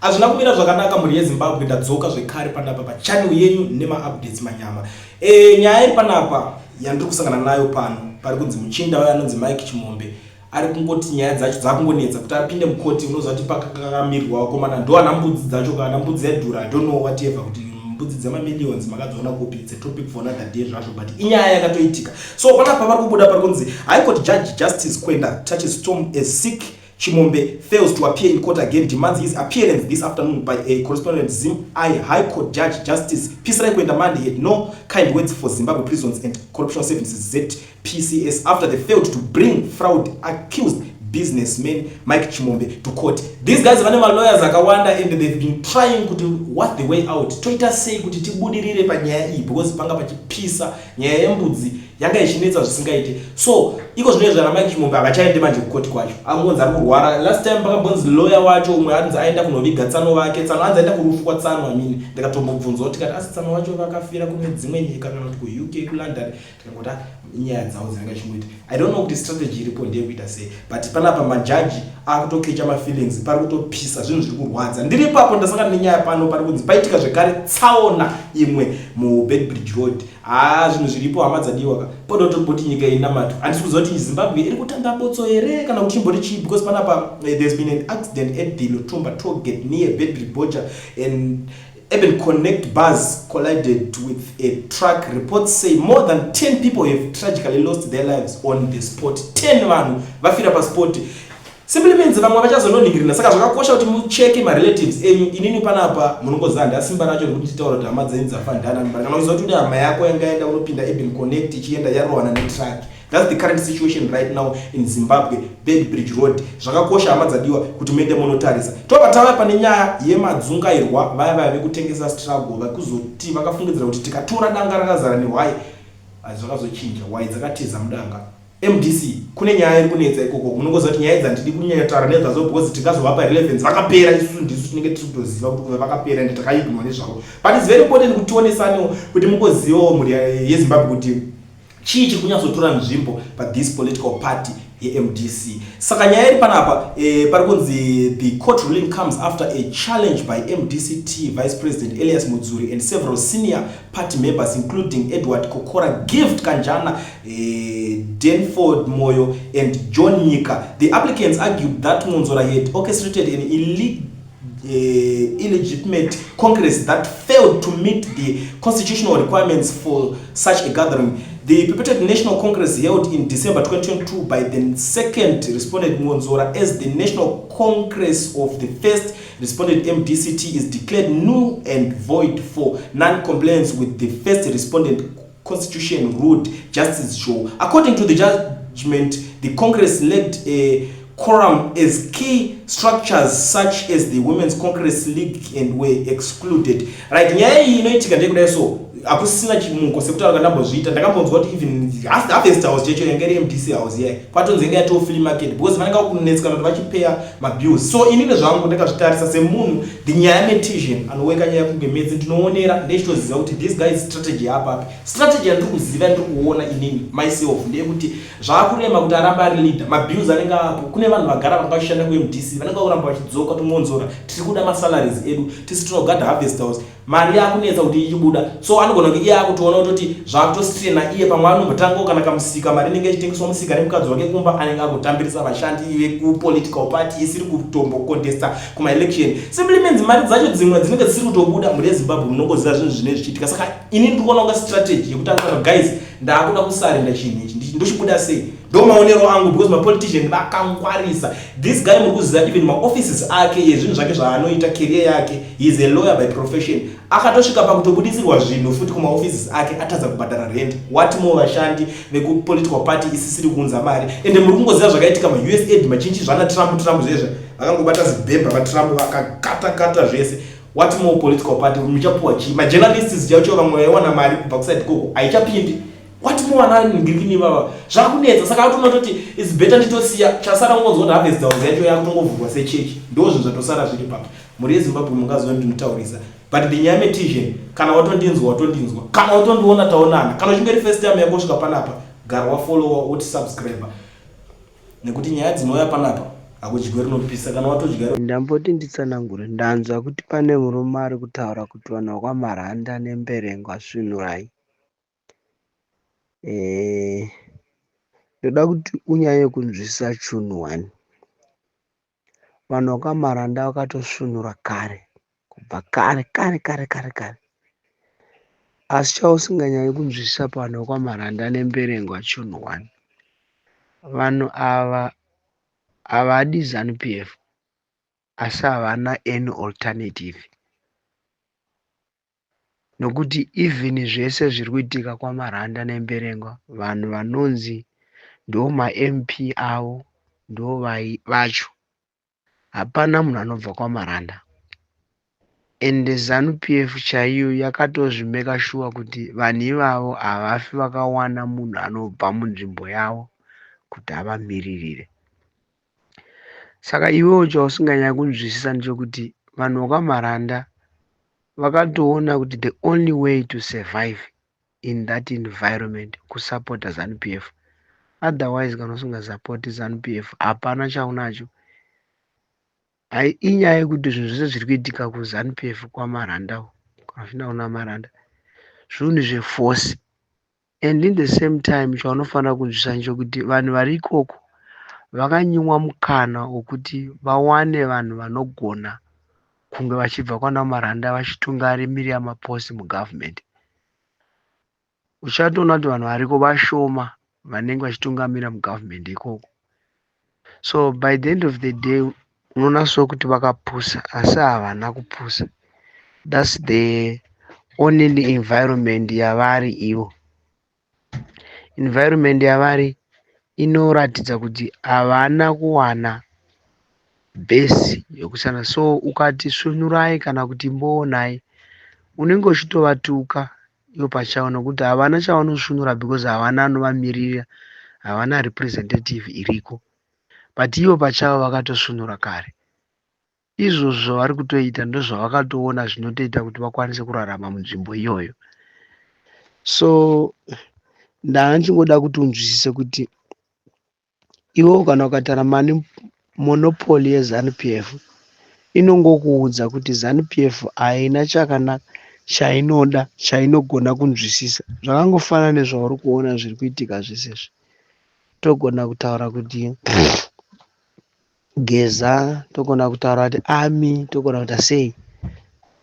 Hazvina kumira zvakanaka, mhuri yeZimbabwe. Ndadzoka zvekare panapa pachannel yenyu nemaupdates manyama. Nyaya iri panapa yandiri kusangana nayo pano, pari kunzi muchinda wayo anonzi Mike Chimombe ari kungoti nyaya dzacho dzakungonetsa kuti apinde mukoti. Unoziva kuti pakakamirirwa vakomana ndo ana mbudzi dzacho, kana mbudzi yadhura, I don't know whatever, kuti mbudzi dzemamillions makadziona kupi. It's a topic for another day zvazvo, but inyaya yakatoitika. So panapa vari kubuda, pari kunzi High Court Judge Justice Kwenda touches storm as sick Chimombe fails to appear in court again, demands his appearance this afternoon by a correspondent. ZimEye High Court Judge Justice Pisirayi Kwenda Monday had no kind words for Zimbabwe Prisons and Corruption Services, ZPCS, after they failed to bring fraud accused businessman Mike Chimombe to court. These guys vane malawyers akawanda and they've been trying kuti what the way out, toita sei kuti tibudirire panyaya iyi, because panga pachipisa. Nyaya yembudzi yanga ichinetsa zvisingaiti. So iko zvinoizvi ana Mike Chimombe havachaendi manje kukoti kwacho, angonzi ari kurwara. Last time pakambonzi lawyer wacho umwe anzi aenda kunoviga tsano vake. Tsano anzi aenda kurufu kwatsano amini. Ndikatombobvunzawo tikati, asi tsano vacho vakafira kune dzimwe nyika kana kuti kuUK, kuLondon? Tikangoti, ah, inyaya dzavo dzinenge chingoita. I don't know kuti strategy iripo ndeyekuita sei, but panapa majaji akutokecha mafeelings, pari kutopisa, zvinhu zviri kurwadza. Ndiri ipapo ndasangana nenyaya pano, pari kunzi paitika zvekare tsaona imwe muBeitbridge Road. Haa, zvinhu zviripo, hama dzadiwa ka. Podotomboti nyika inamato, handisi kuziva kuti Zimbabwe iri kutanda botso here kana kuti chimbori chii, because panapa there's been an accident at the Lutumba tollgate near Beitbridge Bocha and Urban Connect bus collided with a truck. Reports say more than 10 people have tragically lost their lives on the spot. 10 vanhu vafira paspot. Simply means vamwe vachazononingirina. Saka zvakakosha kuti mucheke marelatives enyu. Inini panapa munongoziva handasimba racho rekuti titaura kuti hama dzenyu dzafa ndanani, but kana uziva kuti hama yako yangaenda unopinda Urban Connect ichienda yarohwana netruck. That's the current situation right now in Zimbabwe, Beitbridge Road. Zvakakosha, hama dzadiwa, kuti muende munotarisa. Tobva tava pane nyaya yemadzungairwa vaya vaya vekutengesa struggle, vakuzoti vakafungidzira kuti tikatora danga rakazara nehwai. Zvakazochinja, hwai dzakatiza mudanga. MDC kune nyaya iri kunetsa ikoko. Munongoziva kuti nyaya idzi handidi kunyanyotaura nezvadzo because tingazovapa relevance vakapera. Isusu ndisu tinenge tiri kutoziva kuti kuva vakapera ende takaignwa nezvavo, but it's very important kuti tionesanewo kuti mungozivawo, mhuri yeZimbabwe, kuti chii chiri kunyatsotora nzvimbo pathis political party yeMDC. Saka nyaya iri panapa, pari kunzi the court ruling comes after a challenge by MDCT Vice President Elias Mudzuri and several senior party members, including Edward Kokora, Gift Kanjana, Denford Moyo and John Nyika. The applicants argued that Mwonzora had orchestrated an illegitimate congress that failed to meet the constitutional requirements for such a gathering. The purported National Congress held in December 2022 by the second respondent Mwonzora as the National Congress of the first respondent MDCT is declared null and void for non-compliance with the first respondent constitution, ruled Justice Zhou. According to the judgment, the Congress lacked a quorum as key structures such as the Women's Congress League and were excluded. Right, nyaya iyi inoitika ndeyekudai. So hakusisina chimuko sekutaura kandambozviita. Ndakambonzwa kuti even Harvest House checho yange iri MDC house iya, kwatonzi yange yatoo flea market because vanenge vakunetsekana kuti vachipeya mabills. So inini zvangu ndakazvitarisa semunhu, the nyaya metician anoweka nyaya kunge medzi, ndinoonera ndechitoziva kuti this guys strategy yapapi. Strategy yandiri kuziva, ndiri kuona inini myself, ndeyekuti zvaakurema kuti arambe ari leader. Mabills anenge apo, kune vanhu vagara vanga vachishanda kuMDC vanenge vakuramba vachidzoka kuti, "Mwonzora, tiri kuda masalaries edu, tisi tinogadha Harvest House." Mari yakunetsa kuti ichibuda, so anogona kunge iye akutoona kutoti zvakutostraina iye. Pamwe anombotangawo kana kamusika, mari inenge ichitengeswa musika nemukadzi wake kumba, anenge akutambirisa vashandi vekupolitical party isiri kutombocontesta kumaelection. Simply means mari dzacho dzimwe dzinenge dzisiri kutobuda. Mhuri yeZimbabwe, munongoziva zvinhu zvinenge zvichiitika. Saka ini ndiri kuona kunga strategy yekuti akuti, "Guys, ndaakuda kusurrender chinhu ichi, ndochibuda sei?" Ndo maonero angu, because mapolitician vakangwarisa. This guy, muri kuziva even maoffices ake yezvinhu zvake zvaanoita, career yake, he is a lawyer by profession. Akatosvika pakutobudisirwa zvinhu futi kumaoffices ake, atadza kubhadhara rent. What more vashandi vekupolitical party isisiri kuunza mari? Ende muri kungoziva zvakaitika maUSAID machinji zvana Trump, Trump zvezvo vakangobata zibhemba vaTrump vakakatakata zvese. What more political party muchapuwa chii? Majournalists chaicho vamwe vaiwana mari kubva kuside koko haichapindi. What more anangirikini vava zvakunetsa. Saka atoona toti it's better nditosiya. Chasara kungonzwa kuti Harvest House yacho yakutongovhurwa sechechi. Ndo zvinhu zvatosara zviri papa. Mhuri yeZimbabwe, mungaziva ndinotaurisa, but the nyaya metician, kana watondinzwa watondinzwa, kana watondiona taonana. Kana uchinge ri first time yakosvika panapa, gara wafollowa, woti subscribe, nekuti nyaya dzinouya panapa Hakudyiwe rinopisa kana watodya. Ndamboti nditsanangure, ndanzwa kuti pane murume ari kutaura kuti vanhu vekwaMaranda neMberengwa svinurai. Ndoda kuti unyanye kunzwisisa chunhu one. Vanhu vekwaMaranda vakatosvinura kare, kubva kare kare kare kare kare. Asi chausinganyanyi kunzwisisa pavanhu vekwaMaranda neMberengwa chunhu one. Vanhu ava havadi ZANU PF asi havana any alternative. Nokuti even zvese zviri kuitika kwaMaranda neMberengwa, vanhu vanonzi ndo maMP avo ndo vacho. Hapana munhu anobva kwaMaranda. Ende ZANU PF chaiyo yakatozvimeka shuwa kuti vanhu ivavo havafi vakawana munhu anobva munzvimbo yavo kuti avamiririre. Saka iwewo chausinganyanyi kunzwisisa ndechekuti vanhu vekwaMaranda vakatoona kuti the only way to survive in that environment kusapota ZANU PF. Otherwise kana usingasapoti ZANU PF hapana chaunacho. Inyaya yekuti zvinhu zvese zviri kuitika kuZANU PF kwaMaranda kana uchida kuna Maranda zvinhu zveforce. And in the same time chaunofanira kunzwisisa ndechekuti vanhu vari ikoko vakanyimwa mukana wekuti vawane vanhu vanogona kunge vachibva kwana Maranda vachitungamirira maposts mugovernment. Uchatoona kuti vanhu variko vashoma vanenge vachitungamira mugovernment ikoko. So by the end of the day unoona sokuti vakapusa asi havana kupusa. That's the only environment yavari ivo. Environment yavari inoratidza kuti havana kuwana base yokusana. So ukati svinurai kana kuti imboonai unenge uchitovatuka ivo pachavo nokuti havana chavanosvinura because havana anovamirira, havana representative iriko. But ivo pachavo vakatosvinura kare. Izvozvo zvavari kutoita ndozvavakatoona zvinotoita kuti vakwanise kurarama munzvimbo iyoyo. So ndanga ndichingoda kuti unzwisise kuti iwewe kana ukataura monopoly yeZANU PF inongokuudza kuti ZANU PF haina chakanaka chainoda chainogona kunzwisisa. Zvakangofanana nezvauri kuona zviri kuitika zvese izvi. Togona kutaura kuti Geza, togona kutaura kuti army, togona kuita sei.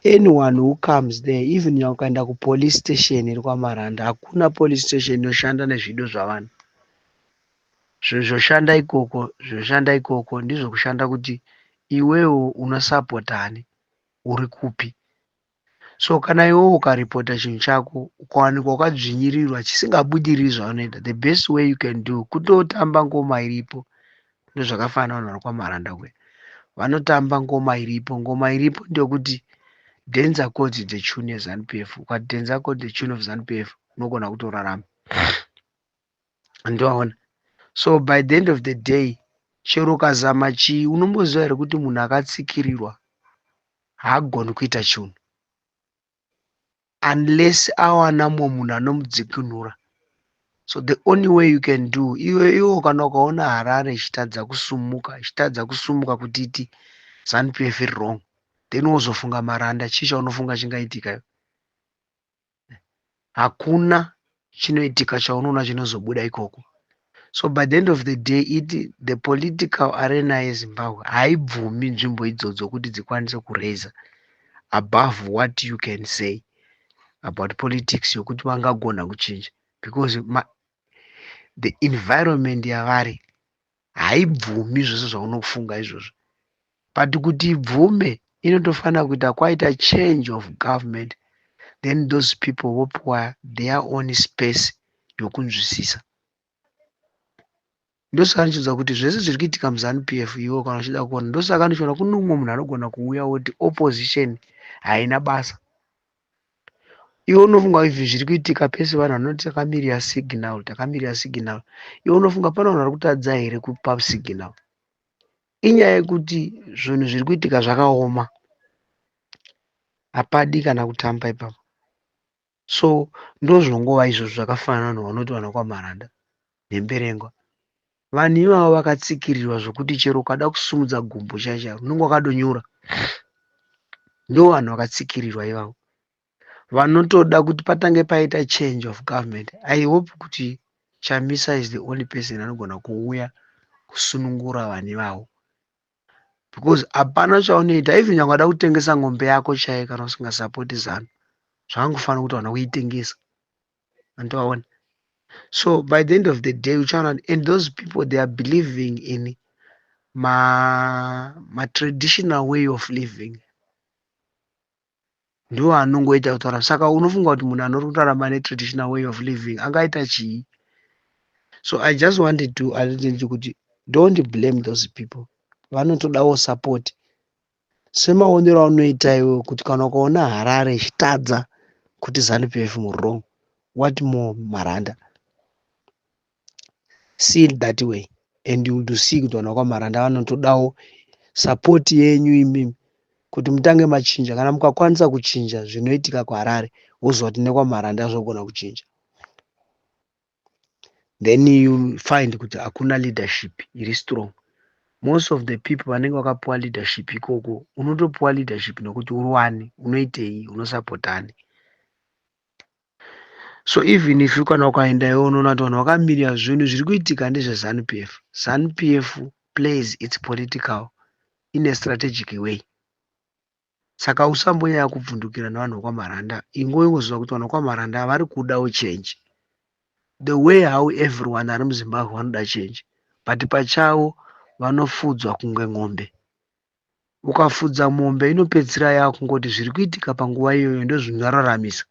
Anyone who comes there, even nyangwe ukaenda kupolice station iri kwaMaranda, hakuna police station inoshanda nezvido zvavanhu. Zvinhu zvoshanda ikoko, zvoshanda ikoko ndizvo kushanda kuti iwewe unosapota ani, uri kupi. So kana iwewe ukaripota chinhu chako ukawanikwa wakadzvinyirirwa chisingabudiriri zvaunoita, the best way you can do kutotamba ngoma iripo. Ndozvakafanana nevanhu vari kwaMaranda kuya. Vanotamba ngoma iripo. Ngoma iripo ndeyekuti dance according to the tune yeZANU PF. Ukadhanza according to the tune of ZANU PF unogona kutorarama. Ndowaona. So by the end of the day chero ukazama chii unomboziva here kuti munhu akatsikirirwa haagoni kuita chinhu unless awana mumwe munhu anomudzikinura. So the only way you can do iwe iwo kana ukaona Harare ichitadza kusumuka ichitadza kusumuka kuti iti ZANU PF iri wrong then wozofunga Maranda chii chaunofunga chingaitika? Hakuna chinoitika chaunoona chinozobuda ikoko. So by the end of the day iti the political arena yeZimbabwe haibvumi nzvimbo idzodzo kuti dzikwanise kuraisa above what you can say about politics yokuti vangagona kuchinja because the environment yavari haibvumi zvose zvaunofunga izvozvo. But kuti ibvume inotofanira kuita kwaita change of government then those people vopiwa their own space yokunzwisisa. Ndosaka ndichiudza kuti zvese zviri kuitika muZANU PF iwe kana uchida kuona ndosaka ndichiona kune umwe munhu anogona kuuya oti opposition haina basa. Iwe unofunga izvi zviri kuitika pese vanhu vanoti takamirira signal, takamirira signal. Iwe unofunga pane vanhu vari kutadza here kupa signal? Inyaya yekuti zvinhu zviri kuitika zvakaoma. Hapadi kana kutamba ipapo. So ndozvongova izvozvo zvakafanana nevanhu vanoti vanhu vekwaMaranda neMberengwa. Vanhu ivavo vakatsikirirwa zvokuti chero ukada kusumudza gumbo chaiyo chaiyo unenge wakadonyura. Ndo vanhu vakatsikirirwa ivavo. Vanotoda kuti patange paita change of government. I hope kuti Chamisa is the only person anogona kuuya kusunungura vanhu ivavo. Because hapana chaunoita, even nyangwe wada kutengesa ng'ombe yako chaiyo, kana usingasapoti ZANU, zvakangofanira kuti vanhu kuitengesa. Andiwaona? So by the end of the day uchaona, and those people, they are believing in ma traditional way of living. Ndo anongoita kutaura. Saka unofunga kuti munhu anori kurarama netraditional way of living angaita chii? So I just wanted to alert kuti don't blame those people. Vanotodawo support semaonero aunoita iwe, kuti kana ukaona Harare ichitadza kuti ZANU PF wrong, what more Maranda? See it that way and you will see kuti vanhu vekwaMaranda vanotodawo support yenyu imimi kuti mutange machinja. Kana mukakwanisa kuchinja zvinoitika kuHarare, woziva kuti nekwaMaranda zvogona kuchinja. Then you find kuti hakuna leadership iri strong. Most of the people vanenge vakapiwa leadership ikoko, unotopiwa leadership nekuti uri wani, unoitei, unosapotani. So even if kana ukaenda iwe, unoona kuti vanhu vakamirira zvinhu zviri kuitika ndezveZANU PF. ZANU PF plays its political in a strategic way. Saka usambonyanya kubvundukira nevanhu vekwaMaranda. Ingoingoziva kuti vanhu vekwaMaranda vari kudawo change the way how everyone ari muZimbabwe vanoda change, but pachavo vanofudzwa kunge ng'ombe. Ukafudza mombe, inopedzisira yakungoti zviri kuitika panguva iyoyo ndozvingararamisa.